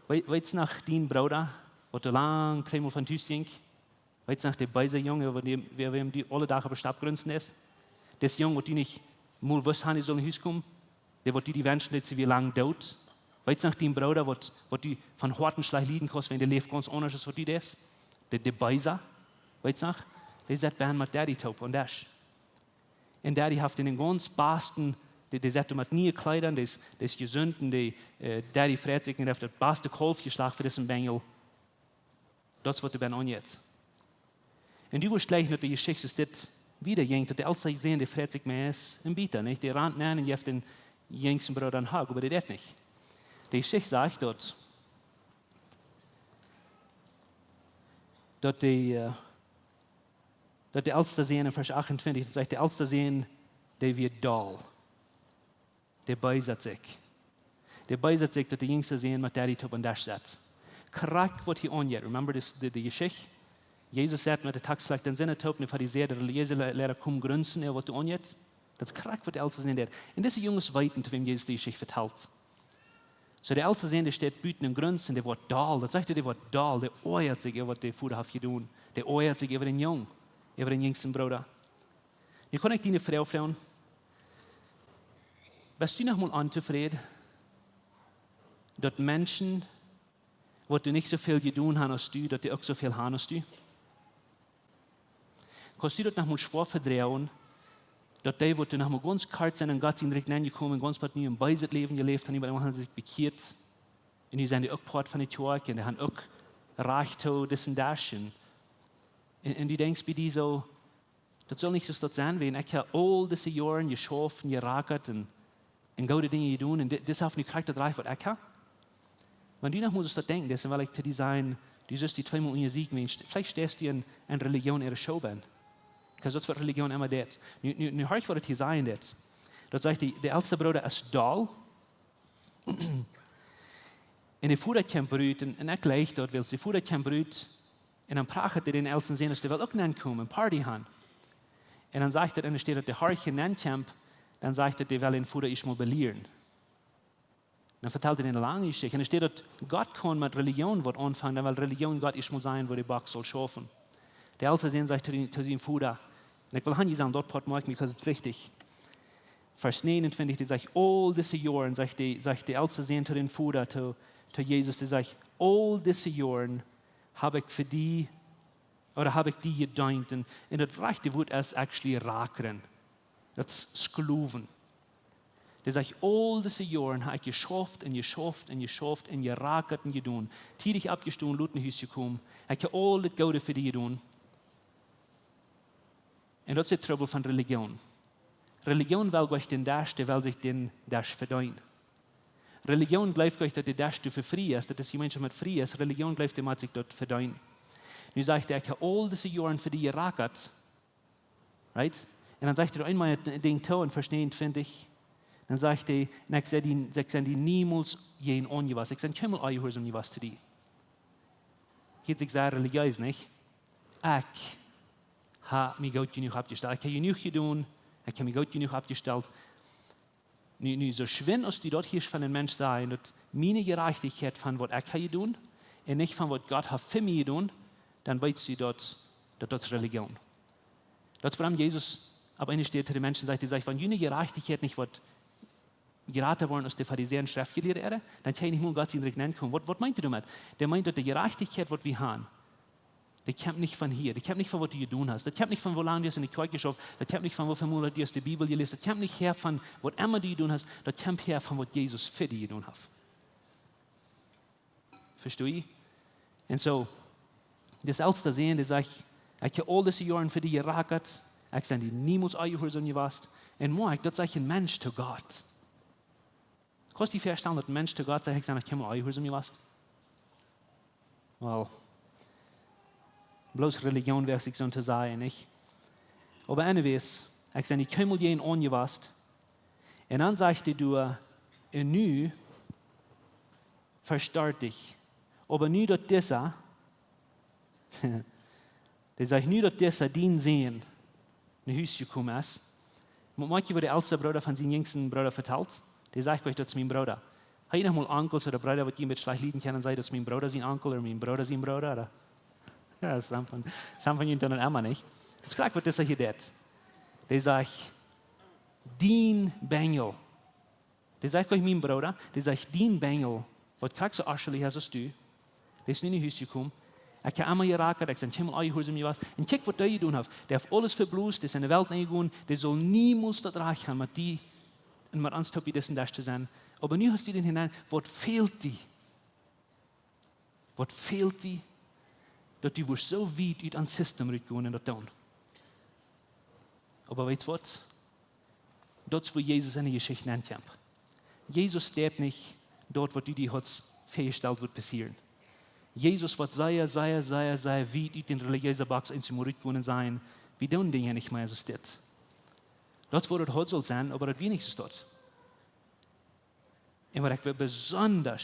"Wee-, weetst noch dien Brooda, waut doa lang dreemol von Tus jinkj? Weetst noch, de beesa Jung, waut dee, wäa, wäm du aule Doag opp de Stap grunsen deist? Dis Jung, waut du nich mol wist, wan hee sull no Hus komen? Dee, waut du die wenschen deetst, dee wia lang doot. Weetst noch dien Brooda, waut, waut du von Hoaten schlajcht lieden kaust, wan dee läft gaunz aundasch aus waut du deist? De, de beesa, weetst noch?" Dee sat bennen met Daddy toop aun dän Desch. Un Daddy haft am dän gaunz basten Dee, dee sett doa met niee Kjleeda, dee es, dee es jesunt un dee, äh, Daddy freit sikj un haft daut baste Kaulf jeschlacht fa disen Benjel. Daut es waut doa bennen aunjeit. Un du woascht jlikj no de Jeschicht, es dit wada jinkj, daut de elsta Sän, dee freit sikj mea aus een Bieta, nich? Dee rant nenn un jeft dän jinjsten Brooda een hug, oba dee deit nich. De Jeschicht sajcht daut, daut de, äh, daut de elsta Sän, en Varsch achtuntwintich, daut sajcht, de elsta Sän, dee wia doll. Dee beesat sikj. Dee beesat sikj, daut de jinjsta Sän met Daddy toop aun Desch sat. Krakjt waut hia aunjeit. Remember this, de, de Jeschicht? Jesus sat met de Taxkjleeda un siene toop, un de Farisäa, de relijeese Le-, Liera, komen grunsen, jo, waut doa aunjeit. Daut es krakjt waut de elsta Sän deit. Un dise Junges weeten, to wäm Jesus dee Jeschicht vetalt. Soo, de elsta Sän, dee steit buten un grunst un dee woat doll. Daut sajcht, dee woat doll. Dee oajat sikj äwa waut de Voda haft jedonen. Dee oajat sikj äwa dän Jung, äwa dän jinjsten Brooda. Nu kaun ekj die eene Froag froagen. Best du noch mol ontofräd, daut Menschen, waut du nich soo väl jedonen hast aus du, daut dee uk soo väl haben aus du? Kaust du daut noch mol schwoa vedroagen, daut dee, waut du noch mol gaunz kort sent en Gott sien Rikj nenjekomen, gaunz waut nu een beeset Läwen jeläft haben, oba dan haben see sikj bekjieet. Un nu sent dee uk Poat von de Kjoakj un dee haben uk Rajcht to disen Desch. Un, un, un du denkjst bie die soo, daut saul nich soo daut sennen, wan ekj hab aul dise Joaren jeschauft un jerakat un, un goode Dinja jedonen, un di-, dis haft nu krakjt daut Rajcht waut ekj hab? Wan du noch mol soo daut denkjen deist, dan well ekj to die sajen, du sust die tweemol unjasieekjen, wan, veleicht steist du en, en Relijoon äare Schoo bennen. Because daut es waut Relijoon emma deit. Nu, nu, nu horch waut daut hia sajen deit. Daut sajcht, de, de elsta Brooda es doll. Un de Voda kjemt rut, un, un ekj jleich daut, wiels de Voda kjemt rut, un dan prachat dee dän elsten Sän, aus dee well uk nenkomen, party haben. Un dan sajcht et, enne Städ daut de Harche nenkjemt, dan sajcht et, dee well dän Voda ieescht mol belieren. Dan vetalt et eene lange Jeschicht. Enne Städ daut Gott kaun met Relijoon waut aunfangen, dan well Relijoon Gott ieescht mol sajen, woo de Bock saul schaufen. De elsta Sän sajcht to dän, to sienen Voda, un ekj well hia sajen, daut Poat moakj mie, because it's wichtich. Varsch näajenuntwintich, dee sajcht, aul dise Joaren, sajcht de, sajcht de elsta Sän to dän Voda, to, to Jesus, dee sajcht, aul dise Joaren hab ekj fa die, ooda hab ekj die jedeent. Un, un daut rajchte Wuat es actually rakren. Daut es Sklowen. Dee sajcht, aul dise Joaren hab ekj jeschauft un jeschauft un jeschauft un jerakat un jedonen. Tiedich oppjestonen, lot no Hus jekomen. Ekj hab aul daut Goode fa die jedonen. Un daut es de Trubbel von Relijoon. Relijoon well goanich dän Desch, dee well sikj dän Desch vedeenen. Relijoon jleeft goanich, daut de Desch doa fa frie es, daut dise Jemeenschoft met frie es. Relijoon jleeft, dee mott sikj daut vedeenen. Nu sajcht hee, ekj hab aul dise Joaren fa die jerakat. Right? Un dan sajcht hee eemol een Dinkj too en Varsch näajenuntwintich. Dan sajcht hee, un ekj sie die, ekj sie die niemols jäajen aunjewast. Ekj sie kjeenmol onjehuarsom jewast to die. Hieet sikj sea relijees, nich? Ekj hab mie goot jenuach oppjestalt. Ekj hab jenuach jedonen. Ekj hab mie goot jenuach oppjestalt. Nu, nu, soo schwind aus du daut hieescht von een Mensch sajen, daut miene Jerajchtichkjeit von waut ekj hab jedonen un nich von waut Gott haft fa mie jedonen, dan weetst du daut, daut, daut es Relijoon. Daut es wuarom Jesus opp eene Städ to de Menschen sajcht, dee sajcht, wan june Jerajchtichkjeit nich woat jrata woaren aus de Farisäa un Schreftjelieede äare, dan kjenn jie nich mol en Gott sien Rikj nenkomen. Waut, waut meent hee doamet? Dee meent, daut de Jerajchtichkjeit, waut wie haben, dee kjemt nich von hia. Dee kjemt nich von waut du jedonen hast. Daut kjemt nich von woo lang du hast en de Kjoakj jeschauft. Daut kjemt nich von woo väl Mol du hast de Bibel jeläst. Daut kjemt nich häa von waut emma du jedonen hast. Daut kjemt häa von waut Jesus fa die jedonen haft. Vestonen? Un soo, dis elsta Sän, dee sajcht, ekj hab aul dise Joaren fa die jerakat, ekj sie die niemols onjehuarsom jewast. Un moakj, daut sajcht een Mensch to Gott. Kaust die väastalen, daut een Mensch to Gott sajcht, ekj sie noch kjeenmol onjehuarsom jewast? Well, bloos Relijoon woat sikj soo to sajen, nich? Oba anyways, ekj sie die kjeenmol jäajen aunjewast. Un dan sajcht hee doa, un nu, Varsch dartich. Oba nu daut disa, dee sajcht, nu daut disa dien Sän no Hus jekomen es. Mo-, moakj jie, woo de elsta Brooda von sienen jinjsten Brooda vetalt? Dee sajcht goanich, daut es mien Brooda. Hab jie noch mol Onkels ooda Breeda, waut jie een bät schlajcht lieden kjennen, sajen, daut es mien Brooda sien Onkel ooda mien Brooda sien Brooda, ooda? Jo, some von, some von junt doonen daut emma, nich? Daut es krakjt waut disa hia deit. Dee sajcht, dien Benjel. Dee sajcht goanich mien Brooda, dee sajcht dien Benjel, waut krakjt soo oschlich es aus du, dee es nu no Hus jekomen. Ekj hab emma jerakat, ekj sie kjeenmol onjehuarsom jewast. Un kjikj, waut dee jedonen haft. Dee haft aules veblost, dee es en de Welt nenjegonen, dee saul niemols daut Rajcht haben, met die un met ons toop bie disen Desch to sennen. Oba nu hast du dän hinein, waut fält die? Waut fält die, daut du wurscht soo wiet ut ons System rutgonen un daut doonen? Oba weetst waut? Daut es, wua Jesus enne Jeschicht nenkjemt. Jesus deit nich daut, waut du die hast väajestalt wudd passieren. Jesus woat sea, sea, sea, sea wiet ut dän relijeesen Box eemol rutgonen un sajen: "Wie doonen Dinja nich mea soo aus dit." Daut es, wua daut haud sull sennen, oba daut wia nich soo daut. Un waut ekj well besonda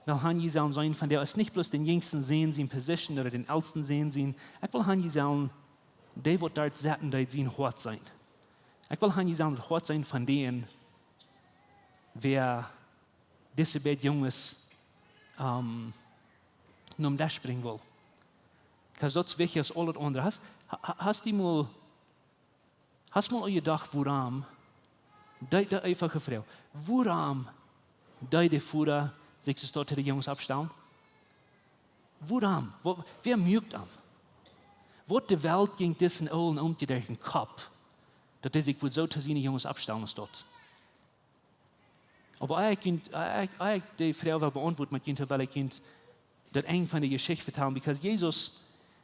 well han jie sellen seenen vondoag, es nich bloos dän jinjsten Sän siene Position ooda dän elsten Sän sien. Ekj well han jie sellen dee, waut doa sitten deed, sien Hoat seenen. Ekj well han jie sellen daut Hoat seenen von dän, wäa dise beid Junges, ähm, nom Desch brinjen wull. 'Cause daut es wichtja aus aul daut aundre. Hast, ha-, ha-, hast du mol, hast mol aul jedocht, wuarom, dee, dee eefach jefroacht, wuarom deed de Voda sikj soo to de Junges oppstalen? Wuarom? Wa-, wäa muak am? Waut de Welt jinkj disen oolen Oom derch dän Kopp, daut hee sikj wudd soo to siene Junges oppstalen aus daut? Oba ekj, ekj, ekj, ekj, dee Froag well beauntwuaden, mau ekj well ekj daut Enj von de Jeschicht vetalen, because Jesus,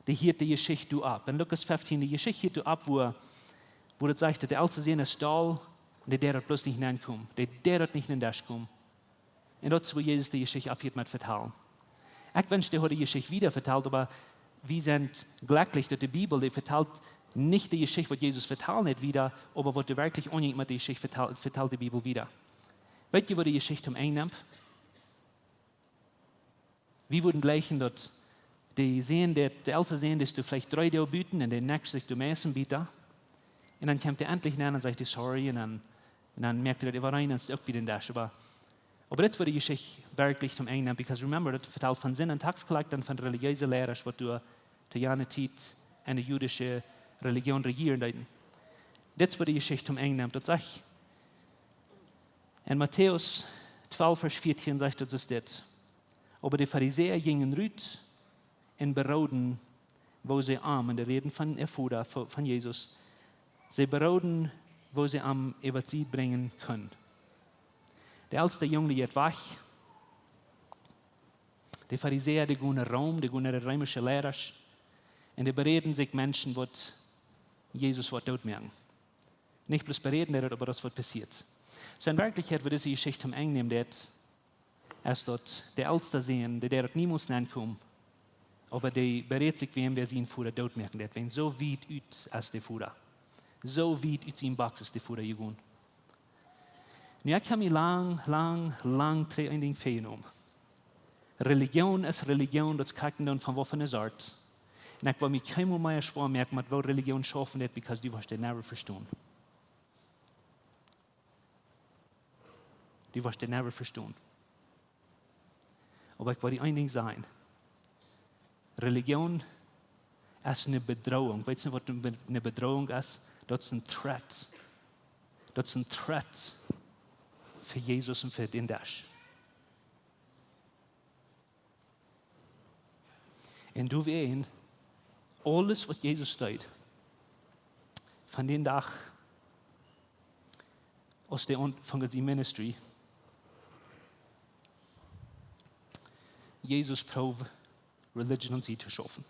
dee hieet de Jeschicht doa opp. En Lukas fefteen, de Jeschicht hieet doa opp, wua, wua daut sajcht, daut de elste Sän es doll, un dee deed daut bloos nich nenkomen. Dee deed daut nich en dän Desch komen. Un daut es, wua Jesus de Jeschicht opphieet met vetalen. Ekj wensch, dee haud de Jeschicht wieda vetalt, oba wie sent jlekjlich, daut de Bibel, dee vetalt nich de Jeschicht, waut Jesus vetalen deed, wieda, oba waut doa werkjlich aunjinkj met de Jeschicht, vetalt, vetalt de Bibel wieda. Weetst du, wua de Jeschicht toom Enj nemt? Wie wudden jleichen, daut de Sän, de, de elste Sän, dee es veleicht dree Doag buten un de näakjste sikj doa meist bie. Un dan kjemt hee endlich nenn un sajcht hee sorry un dan, un dan moakt hee daut äwareen un es uk bie dän Desch. Oba, oba dit es, wua de Jeschicht werkjlich toom Enj nemt, because remember, daut vetalt von Sind un Tax collector un von relijeese Liera, waut doa to jane Tiet enne judische Religion rejieren deeden. Dit es, wua de Jeschicht toom Enj nemt. Daut sajcht en Matäus twalf, Varsch vieetieen, sajcht daut es dit: "Oba de Farisäa jinjen rut un berooden, woo see am", un dee räden von äa Voda, vo-, von Jesus, "see berooden, woo see am äwa de Sied brinjen kunnen." De elste Jung, dee jeit wajch. De Farisäa, dee gonen no Rom, dee gonen no de reemische Liera. Un dee beräden sikj Menschen, waut Jesus woat dootmoaken. Nich bloos beräden, daut, oba daut es, waut passieet. Soo en Werkjlichkjeit, wua dise Jeschicht toom Enj nemt, daut es daut de elste Sän, dee deed daut niemols nenkomen, oba dee berät sikj, wäm, wäa sien Voda dootmoaken deed, wäajen soo wiet ut es de Voda. Soo wiet ut sien Box es de Voda jegonen. Nu, ekj hab mie lang, lang, lang trigj een Dinkj väajenomen. Religion es Religion, daut es krakjt dan von waut fa eene Sort. Un ekj well mie kjeenmol mea schwoa moaken met woo Religion schaufen deit, because du woascht daut never vestonen. Du woascht daut never vestonen. Oba ekj well die een Dinkj sajen. Religion es eene Bedrohung. Weetst du, waut eene Be-, eene Bedrohung es? Daut es een threat. Daut es een threat fa Jesus un fa dän Desch. Un doawäajen, aules, waut Jesus deed, von dän Dach, aus dee aunfunk sien ministry, Jesus proowd religion aun sikj to schaufen.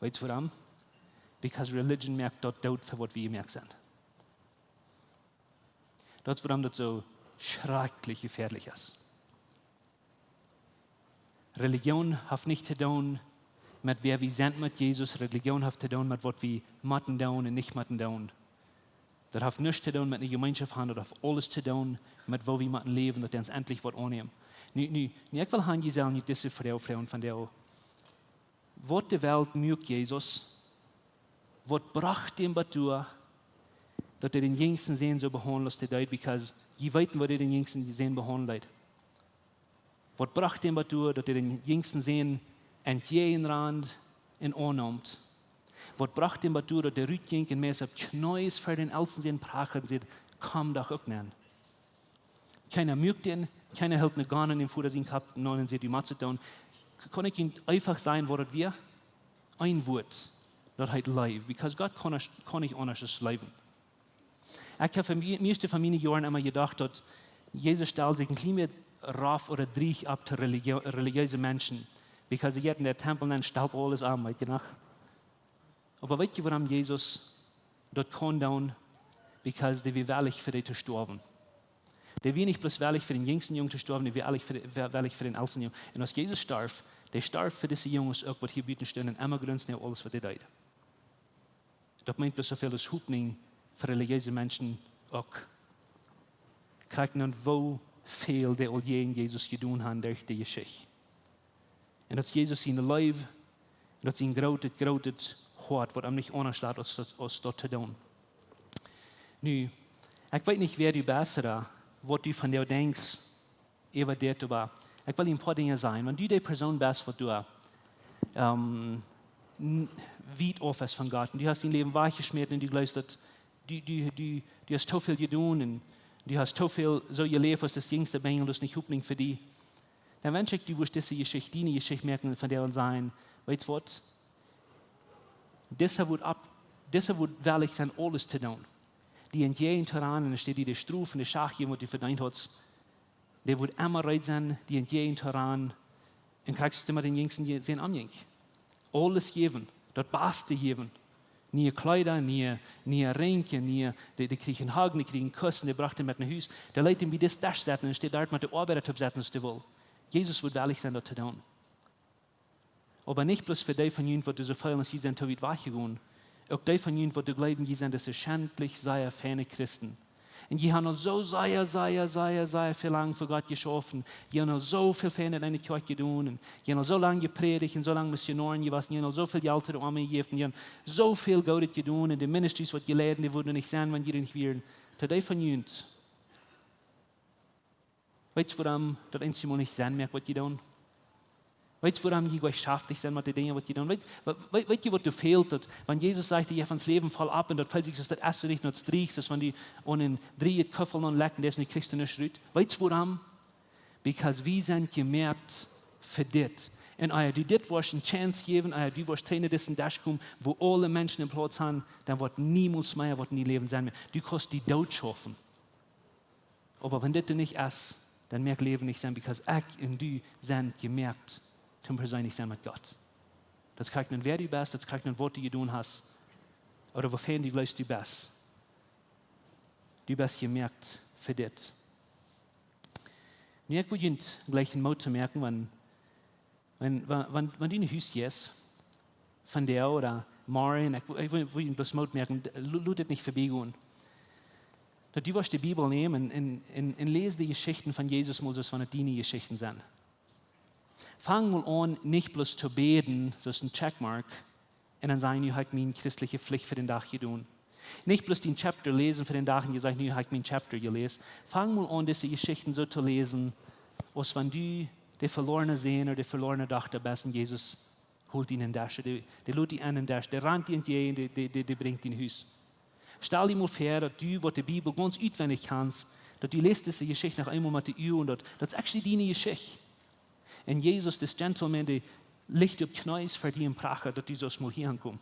Weetst du wuarom? Because religion moakt daut doot fa waut wie jemoakt sent. Daut es wuarom daut soo schrakjlich jefäadlich es. Religion haft nich to doonen met wäa wie sent met Jesus. Religion haft to doonen met waut wie motten doonen un nich motten doonen. Daut haft nuscht to doonen met eene Jemeenschoft han, daut haft aules to doonen met woo wie motten läwen, daut dee ons endlich woat aunnämen. Nu, nu, nu, ekj well han, jie sellen nu dise Froag froagen vondoag. Waut de Welt muak Jesus, waut brocht däm bat doa, daut hee dän jinjsten Sän soo behaundelt aus hee deed, because jie weeten, waut hee dän jinjsten Sän behaundelt deed. Waut brocht däm bat doa, daut hee dän jinjsten Sän entjäajen rand un aunneem? Waut brocht däm bat doa, daut hee rutjinkj un meist opp Kjnees ver dän elsten Sän prached un säd: "Komm doch uk nenn"? Kjeena muak dän, kjeena hilt ne Gun aun dän Voda sien Kopp nenn un säd: "Du motst daut doonen." K-, kaun ekj junt eefach sajen, waut daut wia? Een Wuat. Daut heet Leew, because Gott kaun, kaun nich aundasch aus leewen. Ekj hab fa mie, mieeschte von miene Joaren emma jedocht, daut Jesus stald sikj een kjlien bät rough ooda driech opp to religio-, relijeese Menschen, because see jeit en dän Tempel nenn, stalpt aules aun, weet jie noch? Oba weet jie, wuarom Jesus daut kaun doonen? Because dee wia wellich fa dee to stoawen. Dee wia nich bloos wellich fa dän jinjsten Jung to stoawen, dee wia wellich fa de-, wa-, wellich fa dän elsten Jung. Un aus Jesus storf, dee storf fa dise Junges uk, waut hia buten stunden, emma grunsen no aules, waut dee deed. Daut meent bloos soo väl aus Hopninj fa relijeese Menschen uk. Kjikj no, woo väl dee aul jäajen Jesus jedonen haben derch de Jeschicht. Un daut es Jesus siene Leew, un daut es een grootet, grootet Hoat, waut am nich aundasch lat, aus daut, aus daut to doonen. Nu, ekj weet nich, wäa du best ooda waut du von die denkjst, äwa dit, oba ekj well die een poa Dinja sajen. Wan du dee Persoon best, waut du, ähm, n-, wiet auf es von Gott, un du hast dien Läwen wajchjeschmäten un du jleefst, daut du, du, du, du hast too väl jedonen un du hast too väl soo jeläft, aus daut jinjste Benjel, daut es nich Hopninj fa die, dan wensch ekj, du wurscht dise Jeschicht, diene Jeschicht moakjen von dee un sajen: Weetst waut? Dise woat opp, dise woat wellich sennen, aules to doonen, die entjäajen to rannen, un enne Städ die de Strof un de Schach jäwen, waut du vedeent hast. Dee woat emma reed sennen, die entjäajen to rannen. Un kjikj, aus et met dän jinjsten Je-, Sän aunjinkj, aules jäwen, daut baste jäwen. Niee Kjleeda, niee, niee Rinkjen, niee, dee, dee kjrieech een Hug, dee kjrieech een Kuss, dee brocht am met no Hus. Dee leet am bie dän Desch setten un enne Städ doa met de Oabeida toop setten, aus dee wull. Jesus wuat wellich sennen, daut to doonen. Oba nich bloos fa dee von junt, waut doa soo feelen, aus jie sent too wiet wajchjegonen. Uk dee von junt, waut doa jleewen, jie sent dise schendlich sea feine Christen. Un jie haben aul soo sea, sea, sea, sea väl lang fa Gott jeschauft. Jie haben aul soo väl fein en eene Kjoakj jedonen. Un jie haben aul soo lang jeprädicht un soo lang Missionoaren jewast. Jie haben aul soo väl Jelt to de Oame jejäft. Un jie haben soo väl Goodet jedonen. Un de ministries, waut jie leiden, dee wudden nich sennen, wan jie doa nich wieren. To dee von junt, weetst du, wuarom daut eenjemol nich Senn moakt, waut jie doonen? Weetst du, wuarom jie nich schaftich sent met de Dinja, waut jie doonen? Weetst, we-, we-, weetst du, waut doa fält, daut, wan Jesus sajcht, jie haben daut Läwen voll opp un daut felt sikj, aus daut es nich, daut es driech, aus wan du aun een drieejet Kuffel aunlajchst un doa es nich, kjrichst du nuscht rut? Weetst du, wuarom? Because wie sent jemoakt fa dit. Un ea du dit woascht eene Chance jäwen, ea du woascht trigj no disen Desch komen, wua aule Menschen eenen Plauz haben, dan woat niemols mea, woat nie Läwen sennen mea. Du kaust die doot schaufen. Oba wan dit doa nich es, dan moakt Läwen nich Senn, because ekj un du sent jemoakt toom perseenlich sennen met Gott. Daut kjikjt no wäa du best, daut kjikjt no waut du jedonen hast, ooda woo fein du jleefst du best. Du best jemoakt fa dit. Nu, ekj well junt jlikj een Moot to moaken, wan Wan, wan, wan, wan du no Hus jeist, vondoag ooda morjen, ekj, ekj well, well junt bloos Moot moaken, d-, lo-, lot dit nich verbie gonen. Daut du woascht de Bibel nämen un, un, un, un läs de Jeschichten von Jesus mol, soo aus wan et diene Jeschichten sent. Fang mol aun, nich bloos to bäden, soo aus een Checkmark, un dan sajen: Nu hab ekj miene christelje Pflicht fa dän Dach jedonen. Nich bloos dän Chapter läsen fa dän Dach un jie sajen: Nu hab ekj mienen Chapter jeläst. Fang mol aun, dise Jeschichten soo to läsen, aus wan du de velorne Sän ooda de velorne Dochta best un Jesus holt die en dän Desch, dee, dee lot die en dän Desch, dee rant die entjäajen, dee, dee, dee, dee brinjt die no Hus. Stal die mol väa, daut du, waut de Bibel gaunz utwendich kaust, daut du läst dise Jeschicht noch eemol met de Uagen, daut, daut es actually diene Jeschicht. Un Jesus, dis Gentleman, dee licht opp Kjnees fa die un prachat, daut du sust mol hia aunkomen.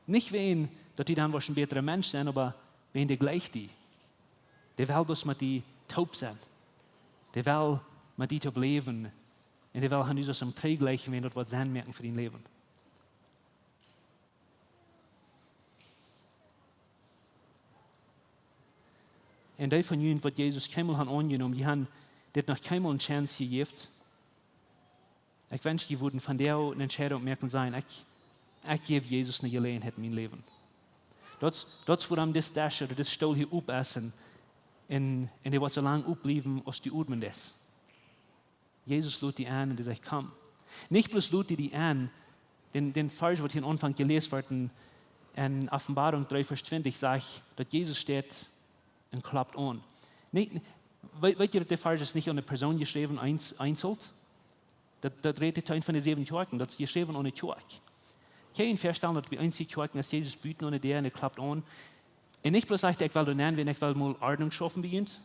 Nich wäajen, daut du dan woascht een bätra Mensch sennen, oba wäajen dee jlikjt die. Dee well bloos met die toop sennen. Dee well met die toop läwen. Un dee well han, du sust am trigj jlikjen, wäajen daut woat Senn moaken fa dien Läwen. Un dee von junt, waut Jesus kjeenmol han aunjenomen, dee han dit noch kjeenmol eene Chance jejäft. Ekj wensch, jie wudden vondoag eene Entscheidunk moaken, sajen: Ekj, ekj jäw Jesus eene Jeläajenheit en mien Läwen. Daut, daut es wuarom dis Desch ooda dis Stool hia opp es un, un, un dee woat soo lang opp bliewen aus du odmen deist. Jesus lot die en un dee sajcht: Komm. Nich bloos lot dee die en, dän, dän Varsch, waut hia aum Aunfank jeläst woat en, en Openboarunk dree Varsch twintich, sajcht, daut Jesus steit un klopt aun. Nä, weet, weet jie, daut de Varsch es nich aun eene Persoon jeschräwen, eens-, eenzeln? Daut, daut rät hia von de säwen Kjoakjen, daut es jeschräwen aun eene Kjoakj. Kjenn jie junt väastalen, daut bie eenje Kjoakjen es Jesus buten aun de Däa un hee klopt aun? Un nich bloos sajcht hee: Ekj well doa nenn, wan ekj well mol Ordnunk schaufen bie junt.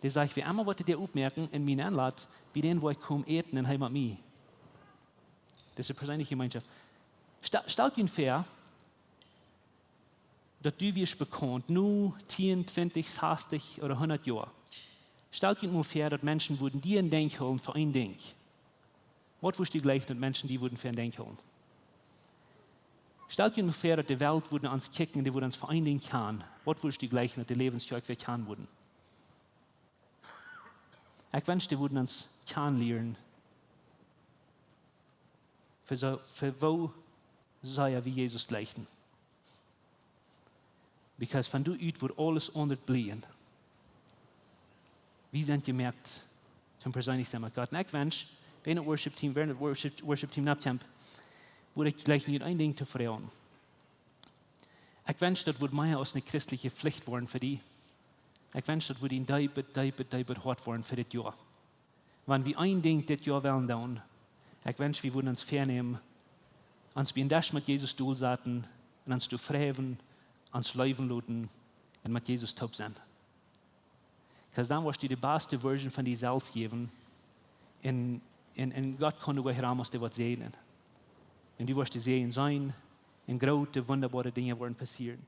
Dee sajcht: Wäa emma waut de Däa oppmoaken un mie nenn lat, bie dän woa ekj komen äten un hee met mie. Dise perseenelje Jemeenschoft. Stal junt väa, daut du wieescht bekaunt, nu tieen, twintich, sastich ooda hundat Joa. Stal junt mol väa, daut Menschen wudden die en Denkj hoolen fa een Dinkj. Waut wurscht du jleichen, daut Menschen die wudden fa een Dinkj hoolen? Stal junt mol väa, daut de Welt wudden ons kjikjen un dee wudden ons fa een Dinkj kjanen. Waut wurscht du jleichen, daut de Läwens Kjoakj fa kjanen wudden? Ekj wensch, dee wudden ons kjanen lieren fa woo sea wie Jesus jleichen. Because von doa ut wudd aules aundret blieejen. Wie sent jemoakt toom perseenlich sennen met Gott. Un ekj wensch, wäa daut Worship Team, wäa daut Worship, Worship Team nopkjemt, wudd ekj jleichen junt een Dinkj to froagen. Ekj wensch, daut wudd mea aus eene christliche Pflicht woaren fa die. Ekj wensch, daut wudd een deepet, deepet, deepet Hoat woaren fa dit Joa. Wan wie een Dinkj dit Joa wellen doonen, ekj wensch, wie wudden ons väanämen, ons bie een Desch met Jesus dol setten un ons doa fräwen, ons leewen loten un met Jesus toop sennen. Because dan woascht du de baste Version von die selfst jäwen un, un, un Gott kaun doa goa raum aus dee waut säajnen. Un du woascht de Säajen seenen un groote, wundaboare Dinja woaren passieren.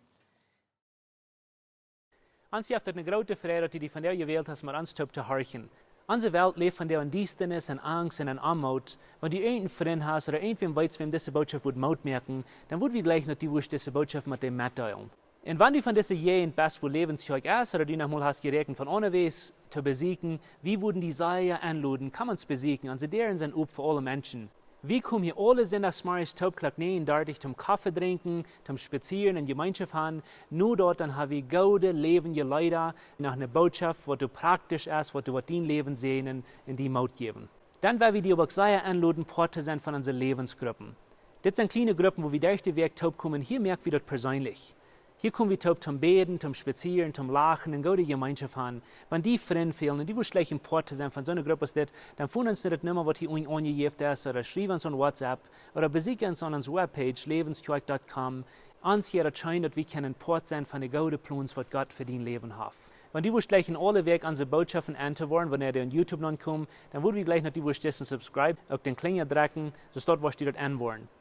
Ons jeft daut eene groote Freid, daut du die vondoag jewält hast, met ons toop to horchen. Onse Welt läft vondoag en Diestanis, en Angst un en Oamoot. Wan du irjent een Frint hast ooda irjentwäm weetst, wäm dise Botschaft wudd Moot moaken, dan wudd wie jleichen, daut du wurscht dise Botschaft met däm metdeelen. Un wan du von dise Jäajent best, wua Läwens Kjoakj es, ooda du noch mol hast jeräakjent von aundawäajes to besieekjen, wie wudden die sea enloden, komm ons besieekjen. Onse Däaren sent op fa aule Menschen. Wie komen hia aule Sindachsmorjes toop Klock näajen dartich toom Koffe drinkjen, toom spazieren un Jemeenschoft haben. No daut dan ha wie goode läwendje Leeda, noch eene Botschaft, waut doa praktisch es, waut doa woat dien Läwen säajnen un die Moot jäwen. Dan well wie die oba uk sea enloden, Poat to sennen von onse Läwensgruppen. Dit sent kjliene Gruppen, wua wie derch de Wäakj toop komen. Hia moak wie daut perseenlich. Hia kom wie toop toom bäden, toom spazieren, toom lachen un goode Jemeenschoft haben. Wan die Frind fälen un du wurscht jleichen Poat to sennen von soone Grupp aus dit, dan foon ons no de Numma, waut hia unjen aunjejäft es, ooda schriew ons aun WhatsApp, ooda besieekj ons aun onse Webpage, läwens kjoakj dot com. Ons wudd daut scheen, daut wie kjennen Poat sennen von de goode Plons, waut Gott fa dien Läwen haft. Wan du wurscht jleichen aule Wäakj onse Botschaften en to woaren, wanea dee aun YouTube nopp komen, dan wudd wie jleichen, daut du wurscht disen Subscribe, uk dän Klinja drekjen, soo daut du wurscht daut en woaren.